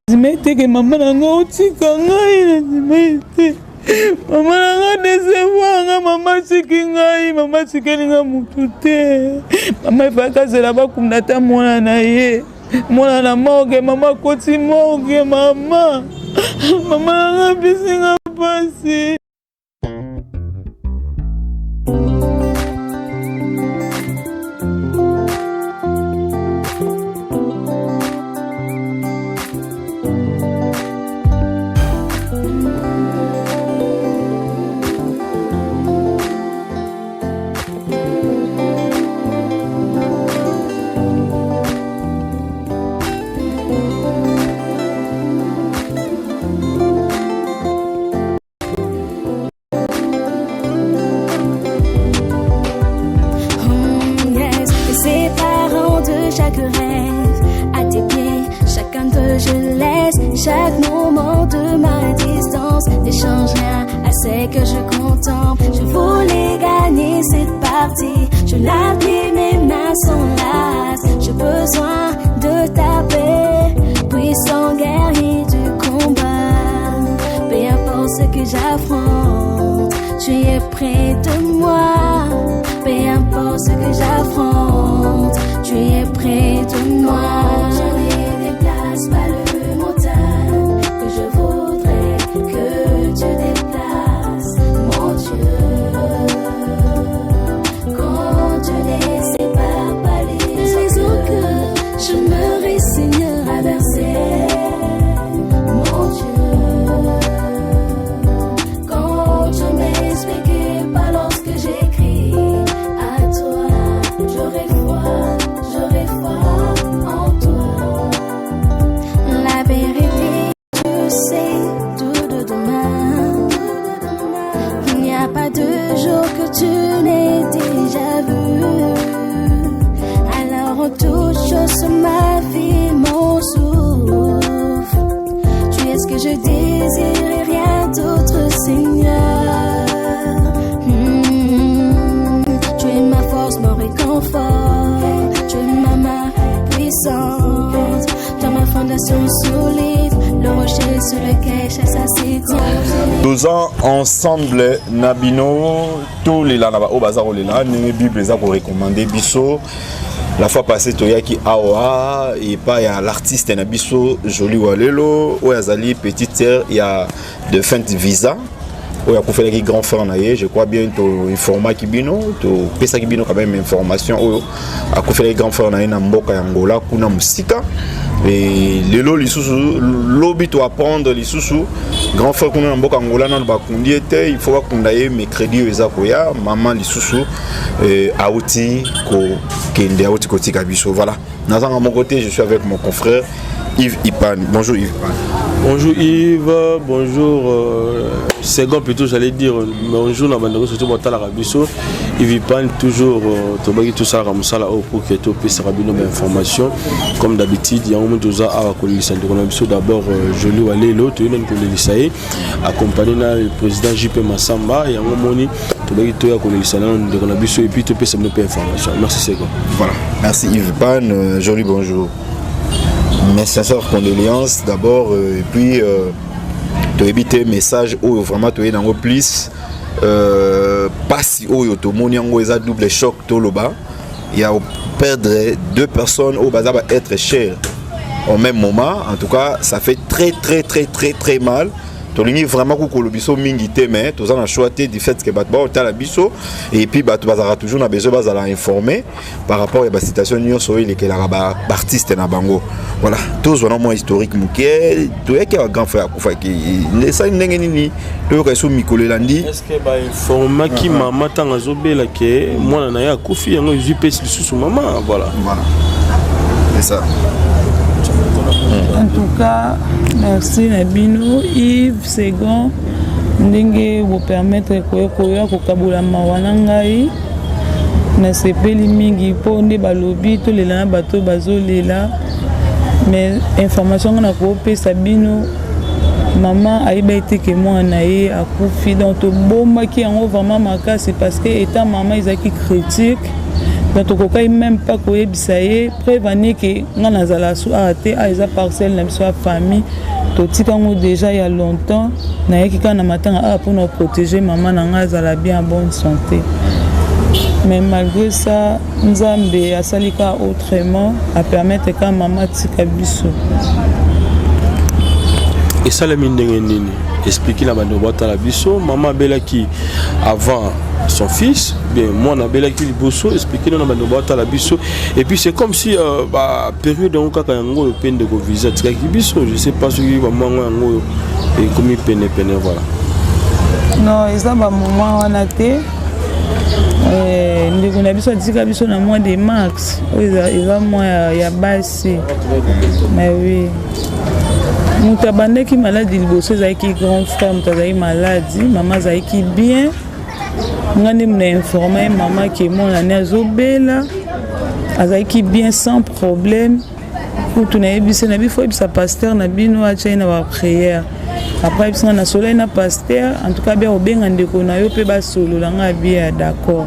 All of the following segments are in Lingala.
Ndima ete ke mama na nga otika ngai nandima ete mama na nga decevoir nga mama atiki ngai mama atikeli nga motu te mama efalaki azela bakunda ata mwana na ye mwana na morgue mama akoti morgue mama mama na nga apesi nga mpasi. Chaque rêve à tes pieds, chacun de je laisse, chaque moment de ma distance n'échange rien à ce que je contemple. Je voulais gagner cette partie, je l'appuie, mes mains s'enlacent. J'ai besoin de ta paix, puissant guerrier du combat. Peu importe ce que j'affronte, tu es près de moi. Peu importe ce que j'affronte, tu es près de moi. Je ne déplace pas le mental que je voudrais que tu déplaces, mon Dieu. Quand tu ne sépares pas les eaux que je me résigne à verser, mon Dieu. Quand je m'explique pas lorsque j'écris à toi, j'aurai foi, j'aurai foi en toi. La vérité, tu sais tout de demain. Il n'y a pas de jour que tu n'aies déjà vu. Alors en toute chose, ma vie, mon souffle. Tu es ce que je désire et rien d'autre, Seigneur. Tu es ma force, mon réconfort. Tu es ma main puissante. Dans ma fondation solide, le rocher sur lequel chaque s'assied. Toza ensemble na bino, tolela na baoyo baza kolela ndenge Bible eza korecommander biso. La fois passée toyaki awa epai ya l'artiste na biso Joli Walelo, oyo azali petite sœur ya défunte Visa, oyo akufelaki grand frère na ye. Je crois bien toinformaki bino, topesaki bino quand même information oyo akufelaki grand frère na ye na mboka ya Angola kuna mosika. E lelo lisusu, lobi toapprendre lisusu grand frère kuna na mboka Angola nano bakundi ye te. Il faut bakunda ye mercredi oyo eza koya. Mama lisusu auti kokende, auti kotika biso. Voilà, nazanga moko te, je suis avec mon confrère Yves Ipan. Bonjour Yves Ipan. Bonjour Yves, bonjour Second plutôt j'allais dire bonjour na bandeko surtout botalaka biso. Yves Ipan toujours tobaki tosalaka mosala oyo pour que topesaka bino bainformation comme d'habitude. Yango mo toza awa kolelisa ndeko na biso d'abord Joli Walelo. Toyei nani kolelisa ye accompagné na le président JP Massamba. Yango moni tobaki toya kolelisa nano ndeko na biso et puis topesa bino mpe information. Merci Second. Voilà, merci Yves Pan. Joli, bonjour. Mes sincères condoléances d'abord et puis toyebi te message oyo vraiment toyebi nango plus pasi oyo tomoni yango eza double choc. Toloba ya perdre deux personnes oyo baza ba être cher au même moment, en tout cas ça fait très très très très très mal. Tolingi vraiment kokolo biso mingi te, mais toza na choix te du fait que bato baotala biso et puis bato bazalaka toujours na besoin bazala informé par rapport ya basituation nyonso oyo elekelaka baartiste na bango. Voilà, tozwa na mwa historique moke. Toyaki awa, grand frère akufaki, esali ndenge nini? Toyoka eso mikolo elandi. Est ce que bainformaki mama ntango azobela ke mwana na ye akufi? Yango ezwi mpesi lisusu mama. Voilà. Voilà, c'est ça. En tout cas, merci na bino Yves Second, ndenge bopermettre koya kokabola mawa na ngai. Nasepeli mingi mpo nde balobi tolela na bato bazolela. Mais information nga na kopesa bino, mama ayeba ete ke mwana na ye akufi, donc tobombaki yango vraiment makasi parce que état mama ezalaki critique. Donc tokokaki même pas koyebisa ye preuve ane ke nga nazala su awa te. Awa eza parcelle na biso ya famille, totika yango déjà ya longtemps. Nayaki kaka na matanga awa mpona koprotéger mama na ngai, azala bien, en bonne santé. Mais malgré ça, Nzambe asali kaka autrement, apermettre kaka mama atika biso. Esalemi ndenge nini? Explique na bandeko batala biso. Mama abelaki avant son fils, bien mwana abelaki liboso? Explique na bandeko batala biso. Et puis c'est comme si bapériode yango kaka yango oyo mpe ndeko Visa atikaki biso. Je sais pas soki bamwango yango oyo ekomi penepene, voilà. Non, eza bamoment wana te. Ndeko na biso atika biso na mois de mars oyo, eza mois ya basi. Mais oui, moto abandaki maladi liboso ezalaki grand frère. Moto azalaki maladi, mama azalaki bien. Nga nde na informe ye mama ke mwana azobela. Azalaki bien, sans problème. Kutu nayebisi na bifo, oyebisa pasteur na bino atya ye na baprière. Après ayebisi nga, nasolai na pasteur, en tout cas bia kobenga ndeko na yo mpe basolola. Nga bia d'accord.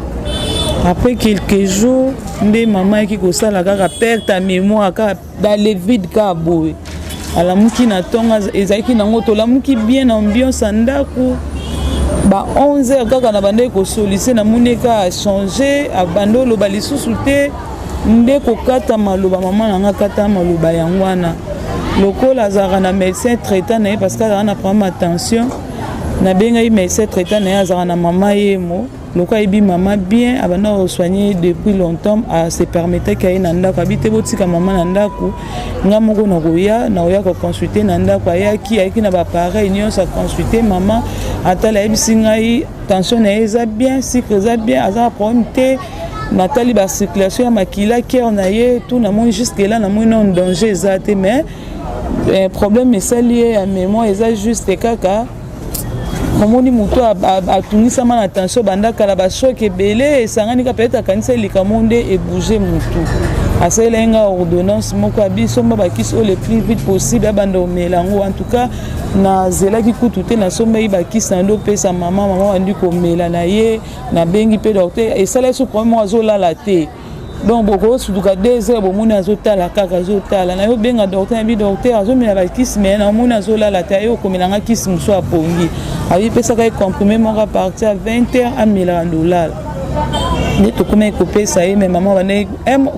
Après quelques jours nde mama ayaki kosala kaka perte ya mémoire, kaka dans le vide, kaka boye. Alamuki na ntongo, ezalaki nango tolamuki bien na ambiance ya ndako, ba 11 heures kaka na bandaki kosolise, namoni kaka change, abandi oloba lisusu te. Nde kokata maloba, mama na nga akata maloba yango wana. Lokola azalaka na médecin traitant na ye, parce que azalaka na problème ya tension, nabengaki médecin traitant na ye, azalaka na mama yemo. Lokola ayebi mama bien, abanda kosoigne depuis longtemps, ase permettaki aye na ndako. Abi te, botika mama na ndako, nga moko nakoya, nakoya koconsulte na ndako. Ayaki na baappareil nyonso, aconsulte mama, atala, ayebisi ngai tension na ye eza bien, sucre eza bien, aza na problème te. Natali bacirculation ya makila, cœur na ye, tout, namoni jusque là, namoni nano danger eza te. Mais problème esali ye ya mémoire eza juste kaka omoni motu atungisama na tension banda kala, bachoc ebele esangani ka peut-être akanisa likambo nde ebouge motu. Asalelaki nga ordonnance moko, abisomba bakisi oyo le plus vite possible, abanda omela yango. En tout cas nazelaki kutu te, nasombaki bakisi na nde opesa mama. Mama bandi komela na ye. Nabengi mpe docteur, esalaki so problème moko, azolala te. Donc bokosutuka 2 heures, bomoni azotala kaka, azotala. Na yo benga docteur, nayebi docteur azomela bakisi, me namoni azolala te. Aye okomelanga kisi mosusu, apongi, ayepesaka ye comprimé moko à partir ya 20 heures, amelaka ndolala. Nde tokomaki kopesa ye. Me mama bandaki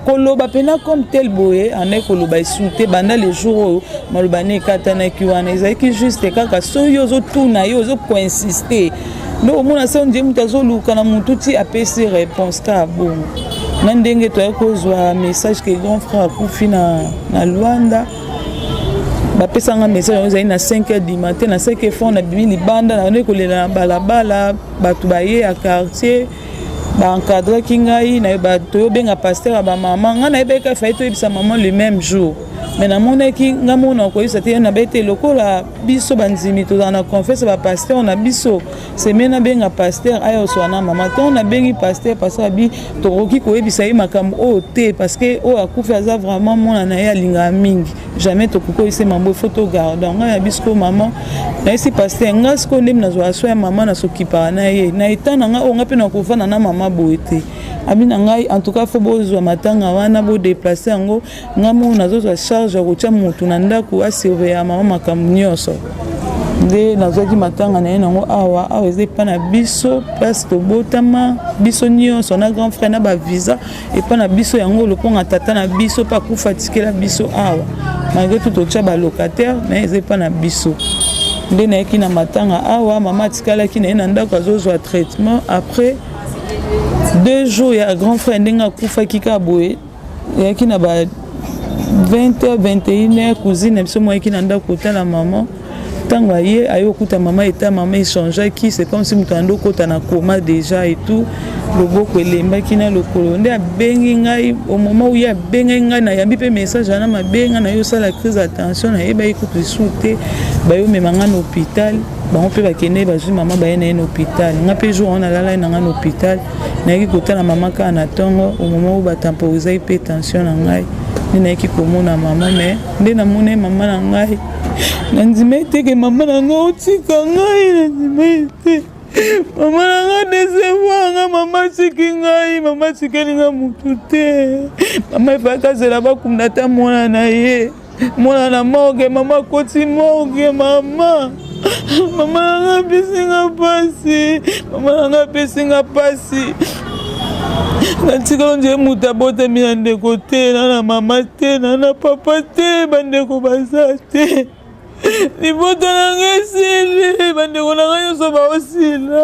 koloba mpena comme tel boye, andaki koloba esu te. Banda le jour oyo maloba ne ekatanaki wana, ezalaki juste kaka soki ozotuna ye, ozokoinsiste, nde omona se ondie moto azoluka na motu ti apesi réponse kaka bongo. Na ndenge toyaki kozwa message ke grand frère akufi na Lwanda, bapesanga message yango ezali na 5 heures du matin. Na 5 heures fort nabimi libanda, nabandi kolela na balabala. Bato baye ya quartier baencadraki ngai, toyobenga pasteur ya bamama. Ngai nayebaki efai toyebisa mama le même jour, mais namonaki ngai moko na koyebisa te. Nabe te, lokola biso bandimi tozala na confiance bapasteur na biso, semaine nabenga pasteur aya oswa na mama. Ntongo nabengi pasteur, pasteur abi tokoki koyebisa ye makambo oyo te, parce que oyo akufi aza vraiment mwana na ye, alingaka mingi, jamais tokoki koyebisa mambo, il faut togarde. Ngai na biso mama, nayesi pasteur ngai sikoyo ndemi nazwaka so ya mama, nasokipaka na ye na eta na ngai oyo ngai mpe nakofanda na mama boye te. Abi na ngai, en tout cas faut bozwa matanga wana, bodéplace yango. Ngai moko nazozwa charge ya kotia motu na ndako asurveiller mama makambo nyonso. Nde nazwaki matanga na ye nango awa. Awa eza epa na biso, place tobotama biso nyonso na grand frère na bavisa, epa na biso yango lokonga tata na biso mpe akufa atikela biso awa. Malgré tout totya balocataire, mais eza epa na biso. Nde nayaki na matanga awa. Mama atikalaki na ye na ndako, azozwa traitement. Après 2 jours ya grand frère, ndenge akufaki kaka boye, eyaki na ba 20 h 21 h, cousine na biso moyaki na ndako kotala mama. Ntango aye okuta mama, eta mama echangeaki, c'est comme si moto ando okota na coma déjà et tout, loboko elembaki na lokolo. Nde abengi ngai. Au moment où ye abengaki ngai, nayambi mpe message wana mabe, ngai naye osala crise ya tension, nayebaki kutu lisu te. Bayomema ngai na hôpital, bango mpe bakende, bazwi mama, baye na ye na hôpital. Ngai mpe jour wana nalalai na ngai na hôpital, nayaki kotala mama kaka na ntongo, au moment où batemporisaki mpe tension na ngai. Nde nayaki komona mama, mais nde namoni mama na ngai, nandima ete ke mama na ngai otika ngai, nandima ete. Mama na nga decevoir nga, mama atiki ngai, mama atikeli nga mutu te. Mama efalaki azela bakunda ata mwana na ye, mwana na morgue, mama akoti morgue, mama mama na nga apesi nga mpasi, mama na nga apesi nga mpasi. Natikala ondire moto abotami na ndeko te, na na mama te, na na papa te, bandeko baza te. Libota na ngai esili, bandeko na ngai nyonso baosila.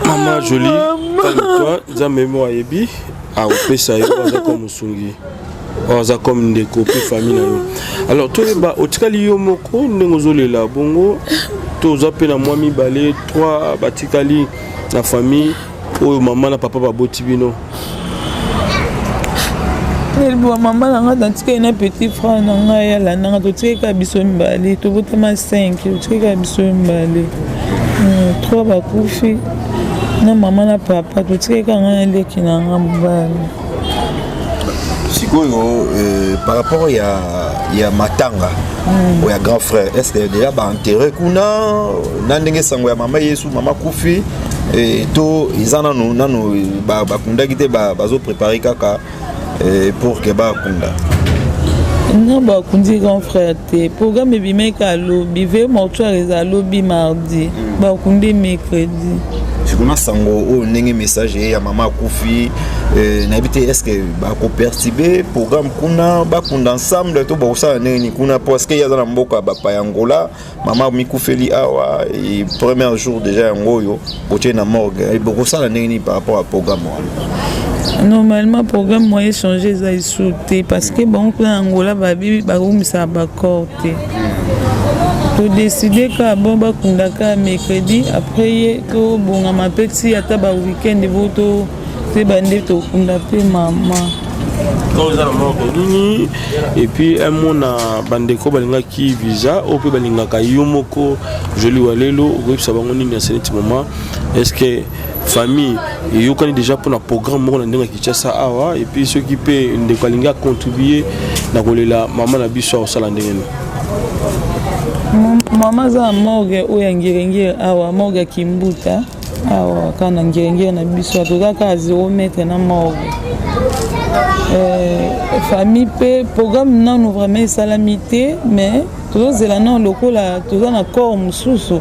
Mama Jolie, calme-toi, Nzambe mo ayebi akopesa yo, aza comme mosungi, aza comme ndeko mpe famille na yo. Alors toyeba, otikali yo moko ndenge ozolela bongo, to oza mpe na mwa mibale trois batikali na famille oyo mama na papa baboti bino? Nelibuka mama na ngai, natikali na petit frère na ngai alandanga, totikali kaka biso mibale, tobotama 5, totikali kaka biso mibale, 3 bakufi na mama na papa, totikali kaka ngai na leki na ngai mobali. Sikoyo par rapport ya matanga oyo ya grand frère, est ce que déjà baenterre kuna na ndenge sango ya mama Yesu, mama kufi, to eza nanu bakundaki te, bazoprépare kaka pour que bakunda? Non, bakundi grand frère te. Programme ebimaki alobi veillée mortuaire eza alobi mardi, bakundi mercredi. Sikuna sango oyo ndenge message ye ya mama akufi, nayebi te, est ce que bakoperturbe programme kuna, bakunda ensemble to bakosala ndenge nini kuna? Parce que ye aza na mboka bapaya, Angola, mama mikufeli awa, e premier jour déjà yango oyo botie na morgue, bokosala ndenge nini par rapport à programme wana? Normalement programme moyen échanger eza esu te, parce que bango kuna na Angola babi bakomisaka bacorps te. Todécider kaka bon, bakunda kaka mercredi, après ye tobongama mpe ti ata baweekend bo to toyeba nde tokunda mpe mama. Oyo eza na morgue nini? Et puis un mot na bandeko balingaki visa oyo mpe balingaka yo moko Joli wa lelo, okoyebisa bango nini ya seneti moment? Est ce que famille eyokani déjà mpona programme moko na ndenge ya Kinshasa awa? Et puis soki mpe ndeko alingi acontribue na kolela mama na biso, akosala ndenge nini? Mama aza na morgue oyo ya Ngerengere awa, morgue ya Kimbuta awa, kaka na Ngerengere na biso, toza kaka 0 mètre na morgue. Famille mpe programme nanu vraiment esalami te, mais tozozela nano lokola toza na corps mosusu,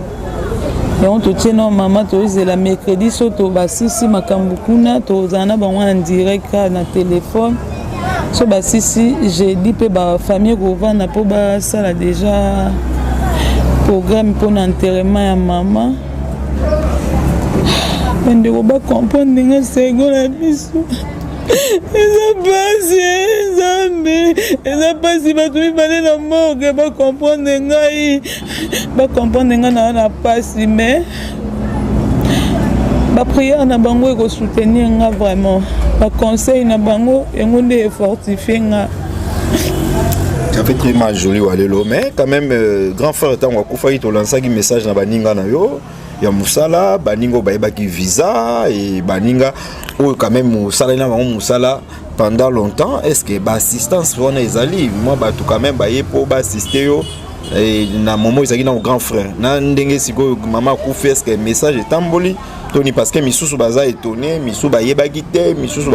yango totie nano mama, tozozela mercredi. So to basisi makambo kuna, tozala na bango en direct kaka na telefone. So basisi jeudi mpe bafamille kovanda mpo basala déjà programme mpona enterrement ya mama. Bandeko bacomprendre ndenge sego na biso eza mpasi, Nzambe, eza mpasi. Bato mibale na morgue, bacomprendre ngai, bacomprendre ngai naa na mpasi, mais baprière na bango ekosoutenir nga vraiment, baconseil na bango yango nde efortifie nga. Ça fait très mal, Joli Walelo, mais quand même, grand frère ntango akufaki, tolansaki message na baninga na yo ya mosala, baninga oyo bayebaki visa e baninga oyo quand même mosala na bango mosala pendant longtemps. Est ce que baassistance wana ezali mwa bato quand même baye mpo baassiste yo na moment ezalaki na grand frère, na ndenge sikoyo mama akufi, est ce que message etamboli toni? Parce que misusu baza étonné, misusu bayebaki te, misusu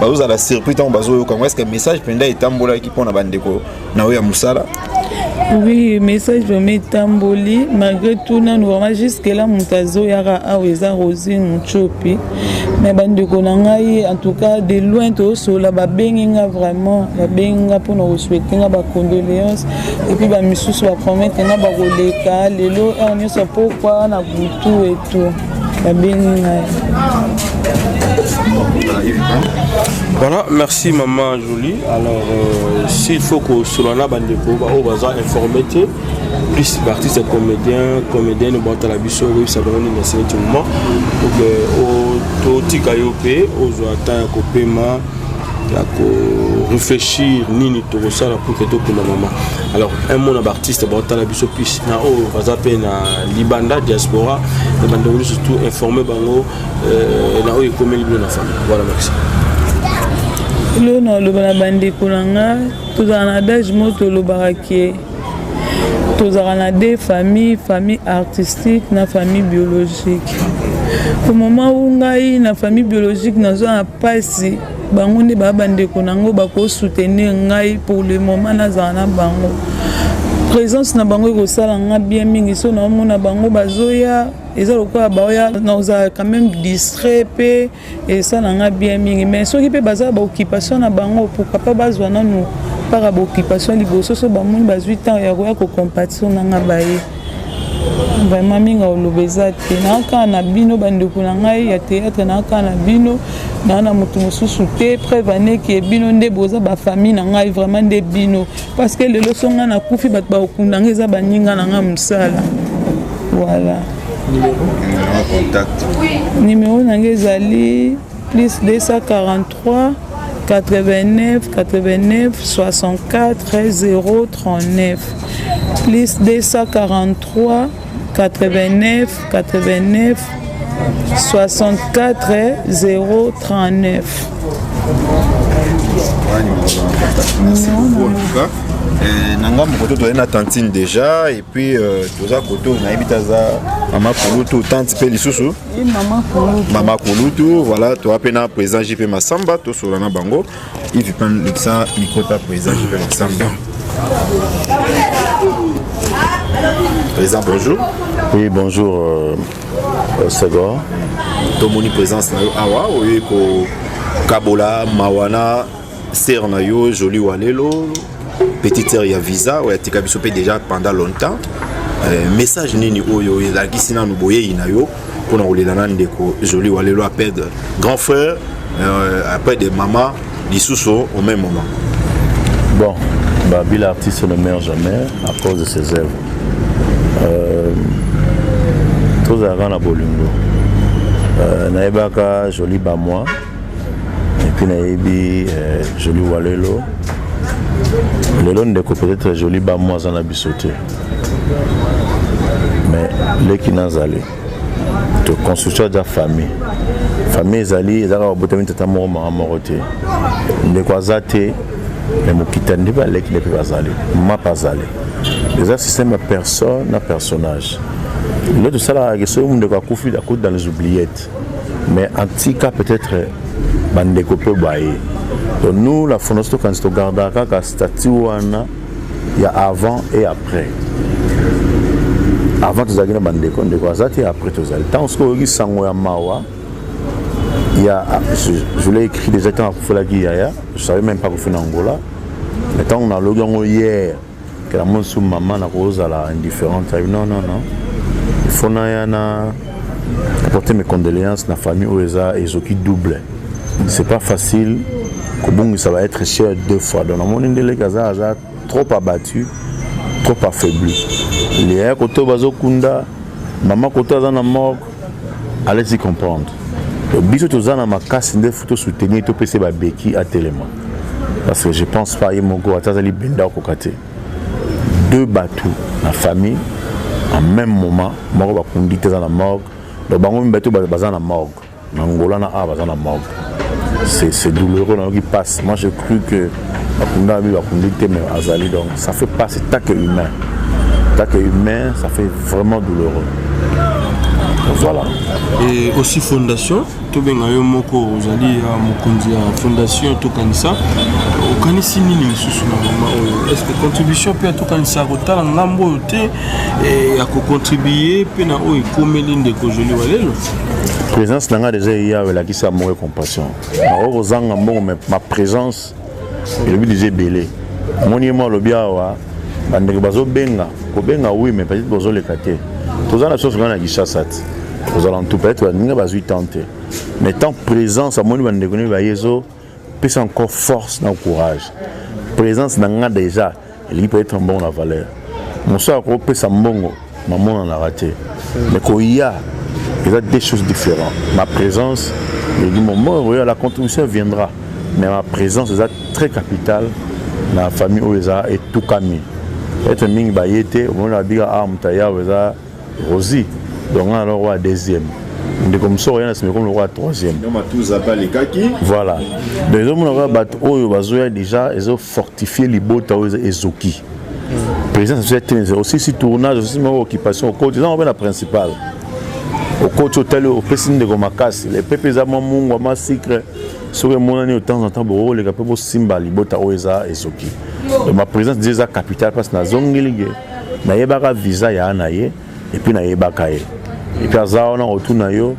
bazozala surpris ntango bazoyoka yango. Est ce que message mpenza etambolaki mpona bandeko na oyo ya mosala? Oui, message vraiment etamboli malgré tout. Nanu vraiment jusque là moto azoyaka awa eza Rosine Muchopi, mais bandeko na ngai en tout cas de loin tozosola, babengi nga vraiment, babengi nga mpona kosouhaiter nga bacondoléance, et puis bamisusu bapromettre nga bakoleka lelo heure nyonso pokwa na butu eto babengi ngai. Voilà, merci maman Jolie. Alors, s'il faut que Solana bandeko ba oyo baza informé te, plus artiste comédien, comédienne batala biso, oyebisa bango nini na seneti moment? Donc totika yo mpe ozwa temps ya kopema, ya koréfléchir nini tokosala pour que tokunda mama. Alors un mot na baartiste baotala biso, plus na oyo baza mpe na libanda, diaspora, na bandeko nyonso, surtout informe bango na oyo ekomeli bino na famille. Voilà, merci. Eloko na oloba na bandeko na nga, tozala na adage moko tolobaka ke Tozalaka na deux familles, famille artistique na famille biologique. Au moment où ngai na famille biologique naza na pasi, bango nde baa bandeko na ngo bakosoutenir ngai pour le moment nazala na bango. Présence na bango ekosala nga bien mingi. So naomona bango bazoya, eza lokola baoya, nazala quand même distrait mpe esala nga bien mingi. Mais soki mpe baza baoccupation na bango, pourquoi pas bazwa nanu mpaka baoccupation liboso? So bamoni bazwi temps ya koya kocompatir na nga, baye. Vraiment, mingi oloba eza te. Naa kaka na bino, bandeko na ngai ya théâtre, naa kaka na bino, naa na moto mosusu te. Preuve aneki bino nde boza bafamille na ngai, vraiment nde bino, parce que lelo so ngai nakufi, bato bakokunda ngai eza baninga na ngai mosala. Voilà. Contact. Numéro na ngai ezali plus 243 89 89 64 039, plus 243 89 89 64 039. Merci beaucoup en tout cas. Na ngambo koto tozali na tantine déjà, et puis toza koto, nayebi te, aza mama kulutu, tante mpe lisusu. Mama kulutu, voilà. Toza mpe na président JP Masamba, tosola na bango. Yves Pan, lekisa micro ta président JP Masamba. Président, bonjour. Oui, bonjour, Segor. Tomoni présence na yo awa, oyo kokabola mawa na sœur na yo Jolie Walelo, petite sœur ya visa oyo atika biso mpe déjà pendant longtemps. Message nini oyo ezalakisi nanu boyei na yo mpona kolela na ndeko Jolie Walelo, après de grand frère, après de mama lisusu au même moment? Bon, bah, l'artiste ne meurt jamais à cause de ses œuvres. Tozalaka na bolingo. Nayebaka Jolie bamwa et puis nayebi Jolie Walelo. Lelo ndeko peut-être Jolie bamwa aza na biso te, mais leki nazali toconstruction aza famille. Famille ezali, ezaka babotami tata moko, mama moko te. Ndeko aza te, mais mokita nde baleki nde mpe bazali, mama mpe azali. Eza système ya personne na personnage. Lelo tosalaka soki ndeko akufi, akuti dans les oubliettes, mais en tout cas peut-être bandeko mpe baye. Donc nous, la fondation Tokanisi, togardaka kaka statut wana ya avant et après. Avant tozalaki na bandeko, ndeko aza te, après tozali. Ntango soki oyoki sango ya mawa ya, je l'ai écrit déjà ntango akufelaki yaya, je savais même pas akufi na Angola, mais ntango nalogi yango hier ke namoni su mama, nakozala indifférente? Non, non, non, il faut naya na apporter mes condoléances na famille oyo eza ezoki double. C'est pas facile kobongisa ba être cher deux fois. Donc namoni ndeleki aza aza trop abattu, trop affaibli. Leya koto bazokunda mama, koto aza na morgue, allez y comprendre. Donc biso toza na makasi nde faut tosoutenir, topesa babeki atelema, parce que je pense pas ye moko ata azali benda okoka te. Deux bato na famille en même moment, moko bakundi te, aza na morgue. Donc bango mibale to baza na morgue na Angola na a baza na morgue. C'est douloureux, nayoki passe. Moi, j'ai cru que bakunda bi bakundi te, mais azali. Donc ça fait passe tant que humain, tant que humain, ça fait vraiment douloureux. Voilà. Et aussi fondation Tobenga, yo moko ozali ya mokonzi ya fondation Tokanisa, okanisi nini lisusu na mama oyo? Est ce que contribution mpe ya Tokanisa kotala ngambo oyo te, ya kocontribue mpe na oyo ekomeli ndeko Jolie Walelo? Présence na ngai déjà eya elakisi ya moko compassion. Nakoki kozanga mbongo, mais ma présence elobi déjà ebele. Omoni ye mo alobi awa, bandeko bazobenga kobenga, oui, mais peut-être bozoleka te. Toza na biso ngai na Kinshasa te, kozala ntu peut-être baninga bazwi temps te, mais tant présence amoni bandeko nde baye, ezopesa encore force na courage. Présence na nga déjà elingi peut-être mbongo na valeur mosu akopesa mbongo mamonanaka te, mais koya eza deux choses différentes. Ma présence elingi momo oyo, la contribution viendra, mais ma présence eza très capitale na famille oyo eza etukami. Peut-être mingi baye te, omoni babika awa, moto ayawa eza Rosi, donc nga alors oya deuxième, ndeko mosusu oya na nsima ekomi lokola troisième. Voilà. Donc ezomona kaka bato oyo bazoya déjà, ezofortifie libota oyo ezoki. Présidence ya te, osisi tournage, osisi moko occupation, okoti eza mpe na principal, okoti, otali, opesi ndeko makasi. Le pepe eza mwa mungwa, mwa sucre. Soki emonani, de temps en temps bokoleka mpe bosimba libota oyo eza ezoki. Donc ma présence déjà eza capital, parce nazongeli ge nayebaka visa ya na ye, et puis nayebaka ye, et puis aza wana kotuna yo.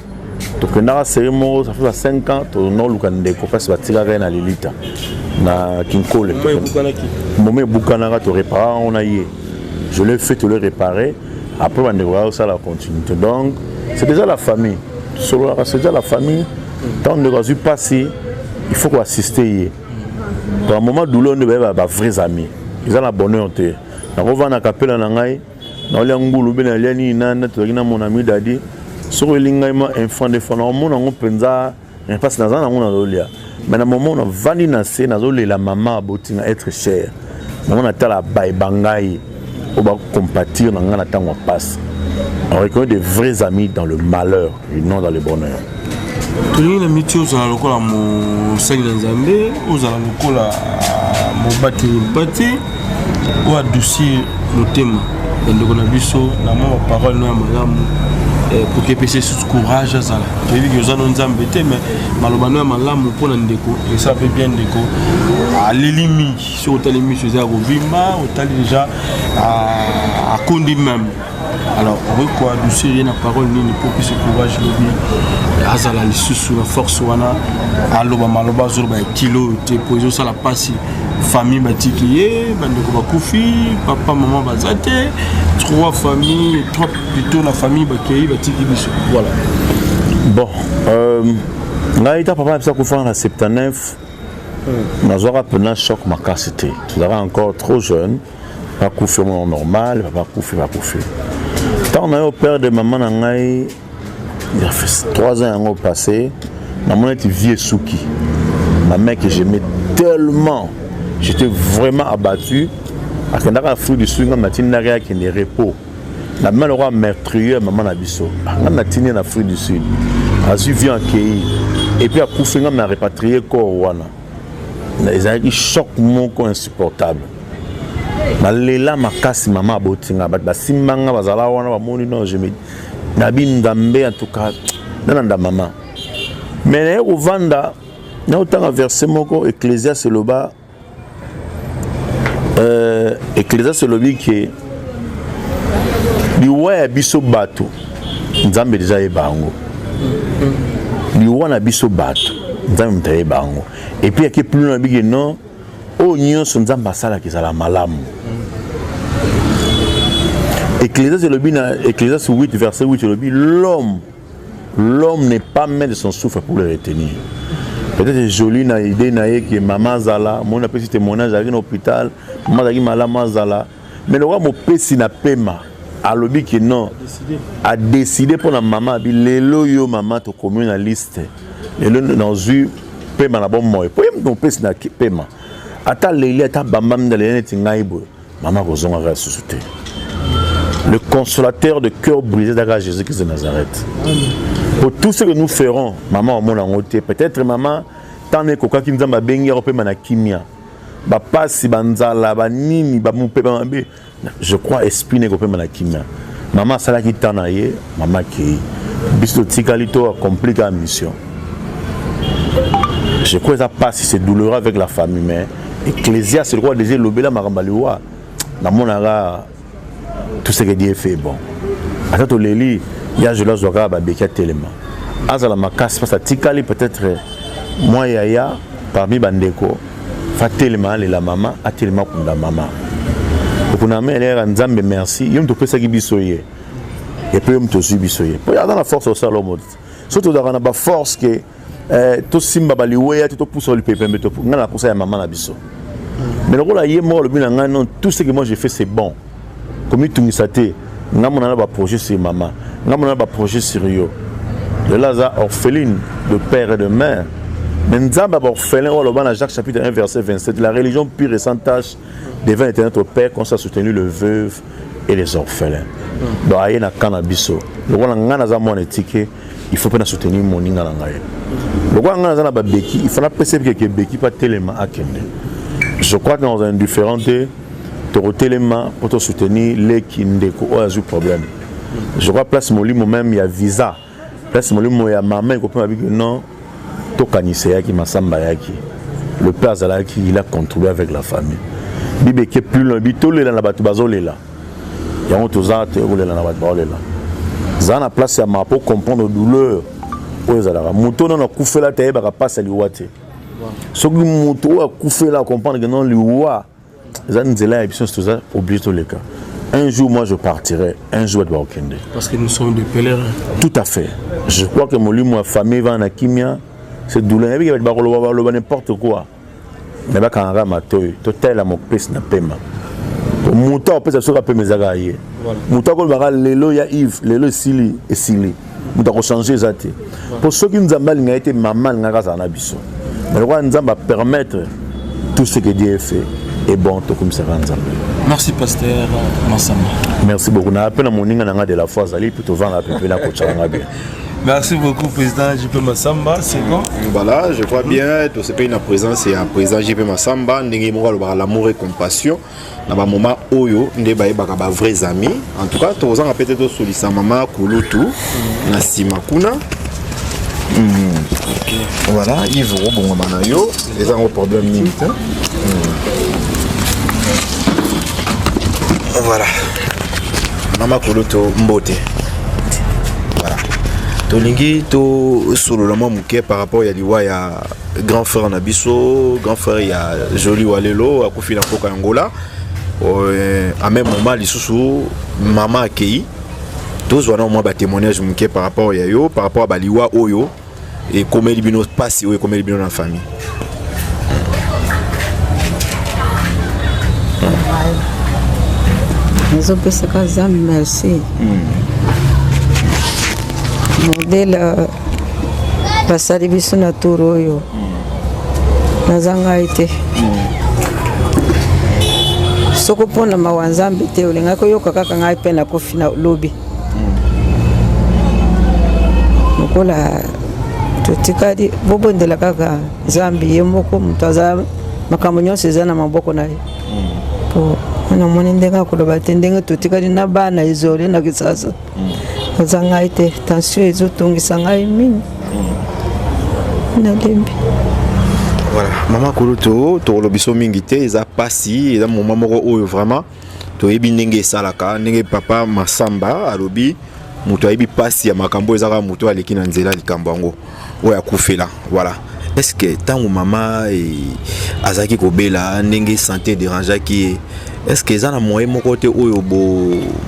Tokendaka série moko, ça fait 5 ans, tonoluka ndeko mpasi batikaka ye na lilita na Kinkole. Momo ebukanaka, toréparaka yango na ye. Je l'ai fait, to le réparer. Après, bandeko bakosala continuité. Donc c'est déjà la famille, tosololaka, c'est déjà la famille. Ntango ndeko azwi mpasi, il faut koassister ye. Par moment douleur nde bayeba bavrais amis. Eza na bonheur te. Nakovanda kapela na ngai, naolia ngulu mpe nalia nini nanda, tozalaki na mon ami Dadi. Soki oyelingi ngai mwa un franc, 2 francs, naomona yango mpenza mpasi naza nango, nazolia. Mais na moment navandi na se, nazolela mama abotinga, être cher mama, natala bayeba ngai oyo bacompatir na ngai na ntango ya mpasi. On reconnaît des vrais amis dans le malheur et non dans le bonheur. Tolingi na miti ozala lokola mosali na Nzambe, ozala lokola mobateli mpate oyo adoucir motema ya ndeko na biso na mwa baparole no ya malamu, pour que epesa susu courage. Azala, toyebi ke oza no Nzambe te, mais maloba no ya malamu mpona ndeko esala mpe bien. Ndeko aleli mingi, soki otali miso eza ya kovimba, otali déjà akondi même. Alors okoki koadoucir ye na parole nini mpo opesa courage, lobi azala lisusu na force wana, aloba maloba azoloba ya kilo oyo te, po ezosala mpasi? Famille batiki ye, bandeko bakufi, papa mama baza te, trois famille, trois plutôt na famille bakei, batiki biso, voilà. Bon, ngai ta papa na biso akufaka na 79, nazwaka mpena choc makasi te. Tozalaka encore trop jeune. Bakufi, omona normal, papa akufi, bakufi. Ntango na ye père de mama na ngai, 3 ans yango passé, namoni eti vie esuki. Ma mère que j'aimais tellement, j'étais vraiment abattu. Akendaka Afrique du Sud, ngai natindaki akende repos na ma lokola meurtrier. Mama na biso, ngai natindi na Afrique du Sud, azwi vie, akei, et puis akufi. Ngai na rapatrier corps wana, ezalaki choc moko insupportable. Nalela makasi. Mama abotinga, bato basimbanga, bazala wana, bamoni. Non, je me nabi Nzambe, en tout cas nalanda mama. Mais naye kovanda, naotanga verset moko, Ecclésias eloba, Ecclésias elobi ke liwa ya biso bato, Nzambe deja ayeba yango. Liwa na biso bato, Nzambe moto ayeba yango. Et puis ake plus na bike, non, oyo nyonso Nzambe asalaka ezala malamu. Ecclésias elobi, na Ecclésias 8 verset 8, elobi: L'homme n'est pas maître de son souffle pour le retenir." Peut-être joli na idée na ye ke mama azala moni, apesi témoignage, azalaki na hôpital, mama azalaki malamu, azala. Mais lokola mopesi na pema alobi ke non, adécider mpo na mama, abi lelo yo mama tokomi na liste, lelo nazwi pema na bomoi, mpo ye moto mopesi na pema. Ata leli, ata bambami na leli neti ngai boye, mama kozongaka lisusu te. Le consolateur de cœur brisé ezalaka Jésus-Christ de Nazareth. Pour tout ce que nous ferons, mama omona yango te. Peut-être mama ntango ekokaki, Nzambe abengi yako pema na kimia. Bapasi, banzala, banini, bamopepa mabe, je crois esprit ne ekopema na kimia. Mama asalaki temps na ye, mama akei, biso totikali to accomplir kaka mission. Je crois eza pasi, c'est douloureux avec la famille, mais Ecclésias lokola déjà elobela makambo ya liwa, namonaka tout ce que Dieu fait bon. Ata toleli ya jelo, azwa kaka babeki, atelema, azala makasi, parce atikali peut-être mwa yaya parmi bandeko. Fa telema, alela mama, atelema, kunda mama, okunda mama, eleyaka Nzambe merci, yo moto opesaki biso ye, et puis yo moto ozwi biso ye, po aza na force osala omo. So tozalaka na baforce ke tosimba baliweya te, topusa lipepembe. Ngai na posa ya mama na biso, mais lokola ye moko alobi na ngai: "Non, tout ce que moi j'ai fait, c'est bon, komitungisa te. Ngai mona na baprojet sur mama, ngai mona na baprojet sur yo." Lelo aza orpheline de père et de mère, mais Nzambe ya baorphelin oyo aloba na Jacques chapitre 1 verset 27: "La religion pure et sans tache devant l'Éternel notre Père consiste à soutenir le veuve et les orphelins." Donc aye na camp na biso. Lokola ngai naza mwana etike, il faut mpe na soutenir moninga na ngai. Lokola ngai naza na babeki, il faut napesa keke beki mpe atelema, akende. Je crois que naza indifférent te. Tokotelema mpo tosoutenir leki ndeko oyo azwi problème. Je crois place molimo même ya visa, place molimo ya mama ekopema biki non, tokanisa eyaki Masamba ayaki, le père azalaki, il a contribué avec la famille. Bible eke plus loin, bitolela na bato bazolela yango, toza toyekolela na bato baolela. Zala na place ya mawa po comprendre douleur oyo ezalaka. Moto oyo nano akufela te ayebaka mpasi ya liwa te. Soki moto oyo akufela comprendre que non, liwa eza nzela ya biso nyonso, toza obligé toleka. Un jour moi je partirai, un jour bato bakokende. Parce que nous sommes des pèlerins. Tout à fait. Je crois que molimo ya famille vana na kimia. C'est douleur, yebiki bato bakoloba, baloba n'importe quoi, mais bakangaka matoi. Totalela mopesi na pema. Moto akopesa soki apema ezaka ye. Moto akolobaka lelo ya Yves, lelo esili, esili, moto akochange eza te. Mpo soki Nzambe alinga ye te, mama alingaka azala na biso, mais lokola Nzambe apermettre, tout ce que Dieu fait est bon, tokumisaka Nzambe. Merci, pasteur Massamba. Merci beaucoup. Na mpe na moninga na nga de la foi azali mpe tovanda pepe na kotyaka nga bien. Merci beaucoup, président JP Massamba. C'est bon. Voilà, je crois bien, tosepeli na présence ya président JP Massamba, ndenge moko alobaka l'amour et compassion. Na ba moment oyo nde bayebaka ba vrais amis. En tout cas, tozanga peut-être tosolisa mama kulutu na nsima kuna. Voilà, Yves, obongama na yo, eza ngo problème mingi te. Voilà. Mama kulutu, mbote. Voilà. Tolingi tosolola mwa moke par rapport ya liwa ya grand frère na biso, grand frère ya Joli Walelo, akufi na mboka ya Angola. En même moment lisusu mama akei. Tozwa na mwa batémoignage moke par rapport ya yo, par rapport ya baliwa oyo ekomeli bino, mpasi oyo ekomeli bino na famille. Nazopesaka Nzambe merci. Modèle basali biso na tour oyo, naza ngai te. Soko mpona mawa Nzambe te, olingaki oyoka kaka ngai mpe nakofi na lobi. Lokola totikali, bobondela kaka Nzambe ye moko moto aza makambo nyonso eza na maboko na ye. Po namoni ndenge akoloba te, ndenge totikali na bana isolé na Kisasa, aza ngai te. Tension ezotungisa ngai mingi, nalembi. Voilà, mama kulutu, tokolobi so mingi te. Eza pasi, eza moment moko oyo vraiment toyebi ndenge esalaka. Ndenge papa Masamba alobi, moto ayebi pasi ya makambo eza kaka moto aleki na nzela likambo yango oyo akufela. Voilà. Est ce que ntango mama azalaki kobela, ndenge santé dérangeaki ye, est ce que eza na moyen moko te oyo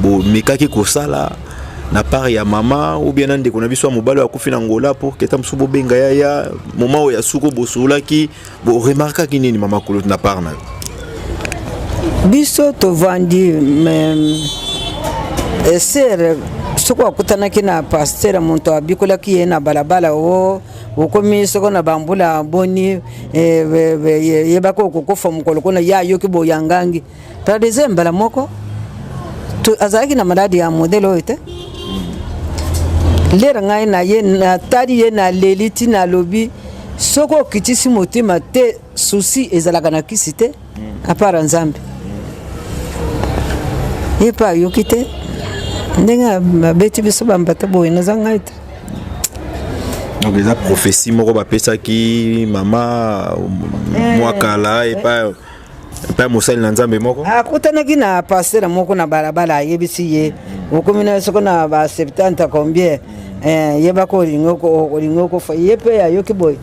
bomekaki kosala na part ya mama ou bien na ndeko na biso ya mobali oyo akufi na Angola, pour que ta mosusu bobenga yaya moment oyo ya suko bosololaki, boremarkaki nini, mama kulutu, na part na yo? Biso tovandi, mais sœur soki akutanaki na pasteur, moto abikolaki ye na balabala o okomi soko na bambula boni, yebaki okokufa mokolo kuna. Ye ayoki boyangangi paralysé mbala moko. Azalaki na maladi ya modèle oyo te. Lere ngai na ye natali ye, naleli ti nalobi soki okitisi motema te, susi ezalaka na kisi te à part Nzambe. Ye mpe ayoki te. Ndenge abeti biso bambata boye, naza ngai te. Donc eza prophétie moko bapesaki mama mwa kala epai mosali na Nzambe moko? Akutanaki na pasteur moko na balabala, ayebisi ye okomi na soko na ba 70 combien, yebaka olingi okofa. Ye mpe ayoki boye,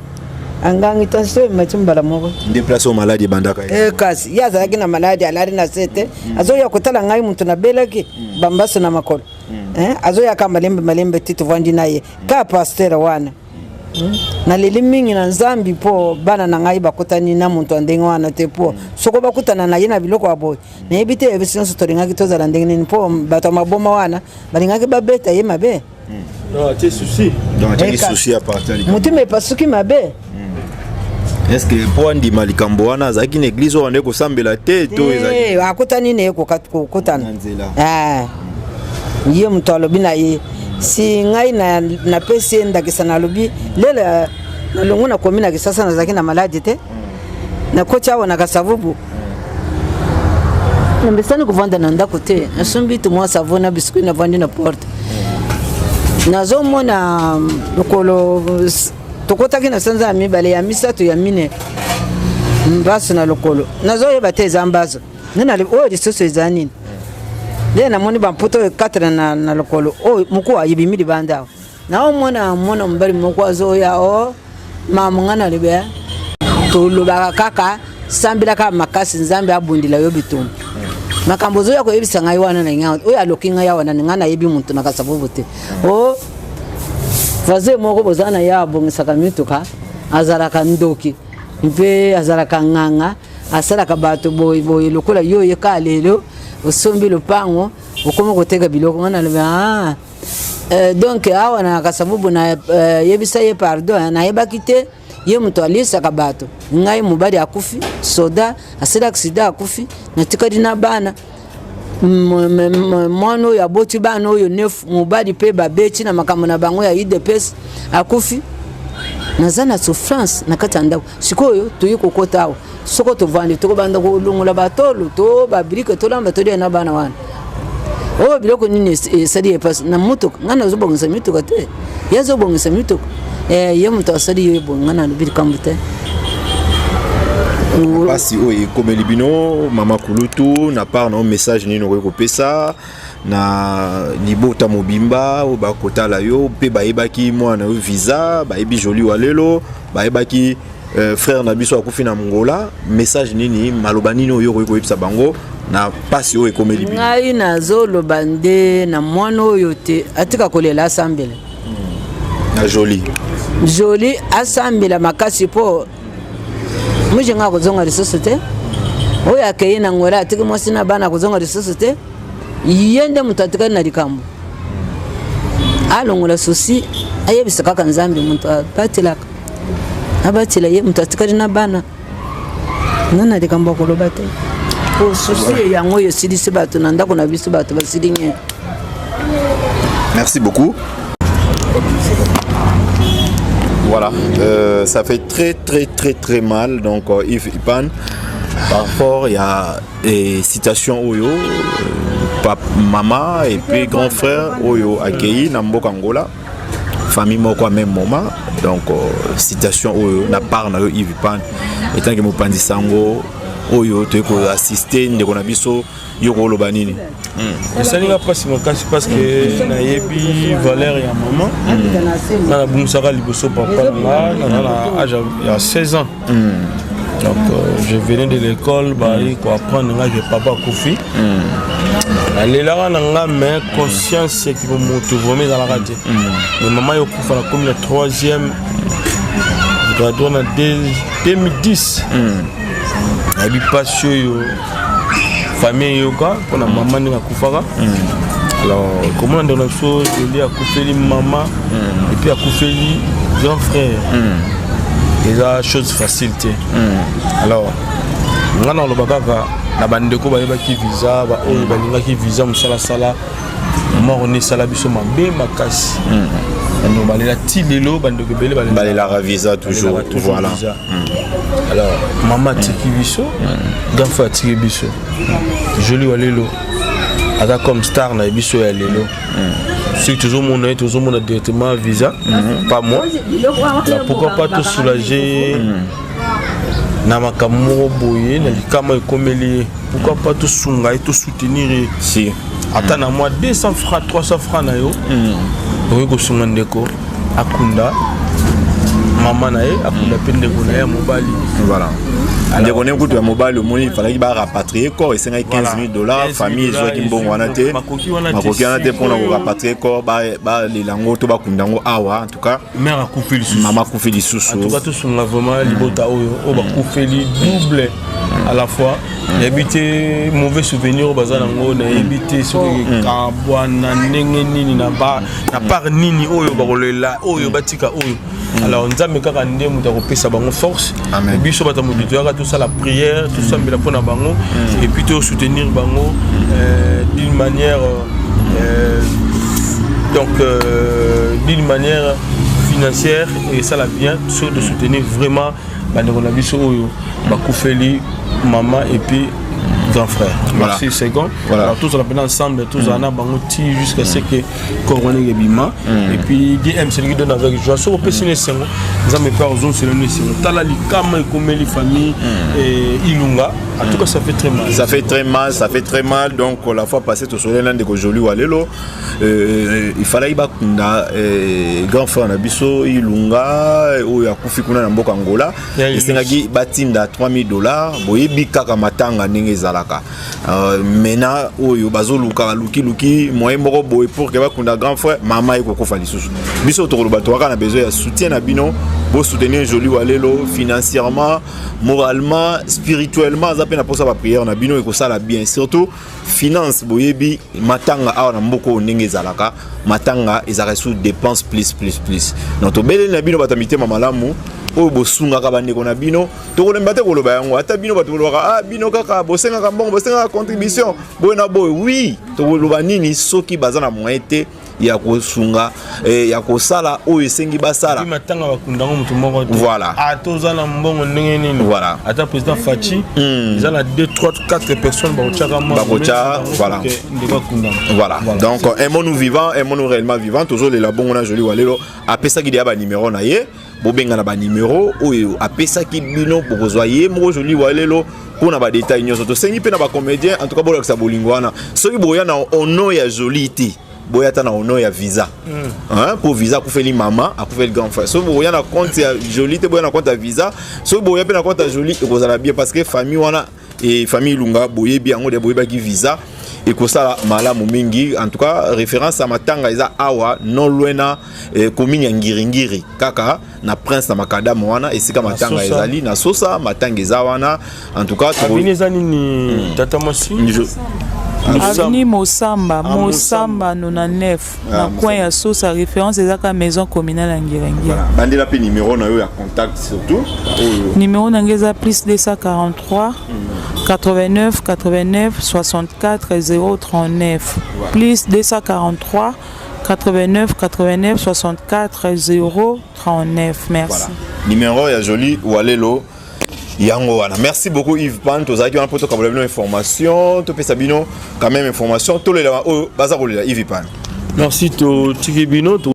angangi, tension emati mbala moko. Nde place oyo maladi ebandaka ye? Kasi ye azalaki na maladi, alali na se te. Azoya kotala ngai moto nabelaki bambaso na makolo. Azoyaka malembe malembe ti tovandi na ye ka pasteur wana. Naleli mingi na Nzambi mpo bana na ngai bakutani na moto ya ndenge wana te, mpo soko bakutana na ye na biloko ya boye, nayebi te biso nyonso tolingaki tozala ndenge nini, mpo bato ya maboma wana balingaki babeta ye mabe. Non, atie souci. Donc atiaki souci à partir ya likambo. Motema epasuki mabe. Est ce que mpo andima likambo wana, azalaki na église oyo ande kosambela te to ezalaki Eh, akutani na ye kokutana na nzela? Ah. Ye moto alobi na ye si ngai napesi ye ndakisa. Nalobi lelo nalongo nakomi na Kisasa, nazalaki na maladi te, nakoti awa na Kasavubu. Namesani kovanda na ndako te, nasombi tu mwa savon na biscuit, navandi na porte, nazomona lokolo. Tokotaki na sanza ya mibale, ya misato, ya mine, mbaso na lokolo, nazoyeba te eza mbaso nde oyo lisusu eza nini. Nde namoni bamputa oyo ekatana na lokolo oyo, mokuwa ayebimi libanda awa. Naomona mwana mobali moko azoya o mama. Nga nalobi, tolobaka kaka, sambelaka makasi, Nzambe abundela yo bitumba. Makambo ozoya koyebisa ngai wana na ngai, oyo aloki ngai awa, nani? Ngai nayebi motu na Kasavubu te. O voisin moko boza na ye, abongisaka mituka, azalaka ndoki mpe azalaka nganga, asalaka bato boye boye. Lokola yo oyeka lelo, osombi lopango, okomi koteka biloko. Ngai nalobi, ah. Donc awa na Kasavubu na yebisa ye pardon, nayebaki te ye moto alisaka bato. Ngai mobali akufi, soda asali accident, akufi, natikali na bana. Mwana oyo aboti bana oyo neuf, mobali mpe babeti na makambo na bango ya UDPS, akufi. Naza na souffrance na kati ya ndako. Sikoyo toyi kokota awa, soko tovandi, tokobanda kolongola batolo to babriques, tolamba, tolia na bana wana. Oyo biloko nini esali ye mpasi na motuka? Ngai nazobongisa mituka te, ye azobongisa mituka. Ye moto asali yo ebongi. Ngai nalobi likambo te. Mpasi oyo ekomeli bino, mama kulutu, na part na message nini okoki kopesa na libota mobimba oyo bakotala yo mpe bayebaki mwana yo Visa, bayebi Joli wa lelo, bayebaki frère na biso akufi na Angola? Message nini, maloba nini oyo okoki koyebisa bango na mpasi oyo ekomeli bino? Ngai nazoloba nde na mwana oyo te, atika kolela, asambela. Na Joli. Joli asambela makasi, mpo mujinga akozonga lisusu te. Oyo akei na Angola, atiki mwasi na bana, akozonga lisusu te. Ye nde moto atikali na likambo. Alongola souci, ayebisa kaka Nzambe moto abatelaka, abatela ye moto atikali na bana. Nga na likambo ya koloba te, po souci yango oyo esilisi bato na ndako na biso, bato basili nye. Merci beaucoup. Voilà, ça fait très très très très mal. Donc Yves Ipan, par rapport il y a et situation oyo papa, maman et puis grand frère oyo akei na mboka Angola, famille moko à même moment. Donc situation oyo, na part na yo Yves Ipan, étant que mopanzi sango oyo toyei koassister ndeko na biso, yo koloba nini? Esalinga mpasi makasi parce que nayebi valeur ya mama. Nga nabungisaka liboso papa na nga, naza na age ya 16 ans. Donc je venais de l'école, bayi koapprendre nga ke papa akufi. Nalelaka na nga, mais conscience eki moto vraiment ezalaka te. Mais mama yo okufa, nakomi na troisième graduat na 2010. Nayebi mpasi oyo famille eyoka mpona mama ndenge akufaka. Alors komona ndeko na biso Joli akufeli mama et puis akufeli grand frère, eza chose facile te. Alors nga na koloba kaka na bandeko bayebaki Visa, baoyo balingaki Visa, mosalasala mort ne esala biso mabe makasi. Bandeko balela ti lelo, bandeko ebele. Balelaka Visa toujours, voilà. Alors mama atiki biso, grand frère atiki biso. Joli wa lelo aza comme star na biso ya lelo. Soki tozomona ye, tozomona directement Visa, pas moi. Alors pourquoi pas tosoulager na makambo moko boye na likama ekomeli ye? Pourquoi pas tosunga ye, tosoutenir ye? Si. Ata na mwa 200 francs, 300 francs na yo, okoki kosunga ndeko akunda mama na ye, akunda mpe ndeko na ye ya mobali. Voilà, ndeko ne kutu ya mobali, omoni, ifalaki barapatrier corps, esengaki 15 000 $. Famille ezwaki mbongo wana te, makoki wana te. Makoki wana te mpona korapatrier corps, balela yango to bakunda yango awa. En tout cas, mare akufi lisusu. Mama akufi lisusu. En tout cas tosunga vraiment libota oyo, oyo bakufeli double à la fois. Nayebi te mauvais souvenir oyo baza nango, nayebi te soki kabwana ndenge nini, na part nini oyo bakolela, oyo batika oyo. Alors Nzambe kaka nde moto akopesa bango force. Biso bato ya moto toyaka tosala prière, tosambela mpona bango et puis tosoutenir bango d'une manière donc d'une manière financière. Esala bien so de soutenir vraiment bandeko na biso oyo bakufeli mama et puis Grand frère. Voilà. Merci second. Voilà. Alors tous on appelle ensemble, tous on a bango ti jusqu'à ce que corona ebima et puis DM celui qui donne avec joie. So opesi ne sengo, nzambe pe ozon selon ne sengo. Tala likama ekomeli famille et Ilunga. En tout cas ça fait très mal. Ça fait très mal, ça fait très mal. Donc la fois passée, tosoleli na ndeko Joli Walelo, il fallait bakunda grand frère na biso Ilunga oyo akufi kuna na mboka Angola. Esengaki batinda 3000 $ boyebi kaka matanga ndenge ezalaka. Maintenant oyo bazoluka, balukiluki moyen moko boye pour que bakunda grand frère, mama ekokufa lisusu. Biso tokoloba, tokaka na besoin ya soutien na bino, bosoutenir Joli Walelo financièrement, moralement, spirituellement. Aza mpe na mposa baprière na bino, ekosala bien, surtout finance. Boyebi matanga awa na mboka oyo ndenge ezalaka, matanga ezalaka sous dépense plus plus plus. Donc tobeleli na bino, bato ya mitema malamu oyo bosungaka bandeko na bino, tokolemba te koloba yango. Ata bino bato bolobaka: "Ah, bino kaka bosengaka mbongo, bosengaka contribution boye na boye." Oui, tokoloba nini soki baza na moyen te ya kosunga, ya kosala oyo esengi basala? Matanga bakundango moto moko te. Voilà. Ata oza na mbongo ndenge nini, Voilà. ata président Fatshi, eza na 2 3 4 personnes bakotiaka mwa Bakotya, voilà. ndeko akundama. Voilà. Donc aimons-nous vivants, aimons-nous réellement vivants. Tozolela bongo na Joli Walelo, apesaki deya banimero na ye. Bobenga na banimero oyo apesaki bino, bokozwa ye moko Joli Walelo mpona badetail nyonso. Tosengi mpe na bacomédien, en tout cas bolakisa bolingo wana. Soki boya na ono ya Joli te, boya ata na ono ya Visa, hein, po Visa akufeli mama, akufeli grand frère. Soki boya na compte ya Joli te, boya na compte ya Visa. Soki boya mpe na compte ya Joli, ekozala bien, parce que famille wana e famille Ilunga, boyebi yango de boyebaki Visa, ekosala malamu mingi. En tout cas, référence ya matanga eza awa, non loin na commune ya Ngiringiri, kaka na Prince na Makadamu wana esika matanga Sosa. Ezali na Sosa, matanga eza wana. En tout cas Avenue eza nini, tata mwasi? Avenue Mosamba. Ah, Mosamba 99 na coin ya Sosa. Référence ezaka maison communale ya Ngiringiri. Voilà. Bandela mpe numéro na yo ya contact, surtout oyo. Numéro na ngai eza plus 243 89 89 64 039, plus 243 89 89 64 039. Merci. Voilà. Numéro ya Joli Walelo yango wana. Merci beaucoup Yves Pan. Tozalaki wana mpo tokabola bino information, topesa bino quand même information. Tolela oyo baza kolela. Yves Pan. Merci, totiki bino to.